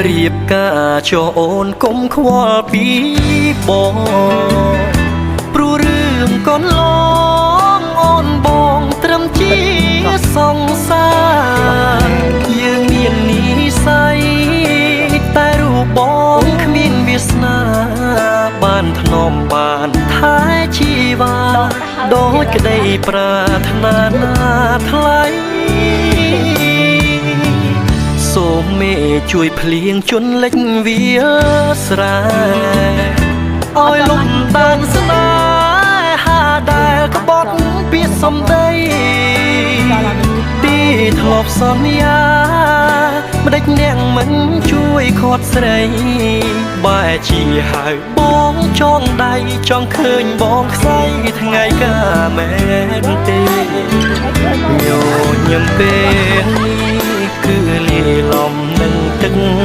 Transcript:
រៀបការចោអូនកុំខ្វល់ពីបងព្រោះរឿងកូនឡងអូនបងត្រឹមជាសង្សារយើងមាននិស័យតែរូបបងគ្មានវាសនាបានធ្នមបានថែជីវ៉ាដោយក្តីប្រាថ្នាណាថ្លៃ សូមមេជួយភ្លៀងជន់លិចវាលស្រែឲ្យលំដានស្នេហាដែលក្បត់ពីសំដីទីធ្លាប់សន្យាម្ដេចនាងមិនជួយខាត់ស្រីបែរជាហៅបងចងដៃចង់ឃើញបងខ្សែថ្ងៃកាមែនទេញញឹមពេលនេះគឺលាយឡំនឹងទឹក។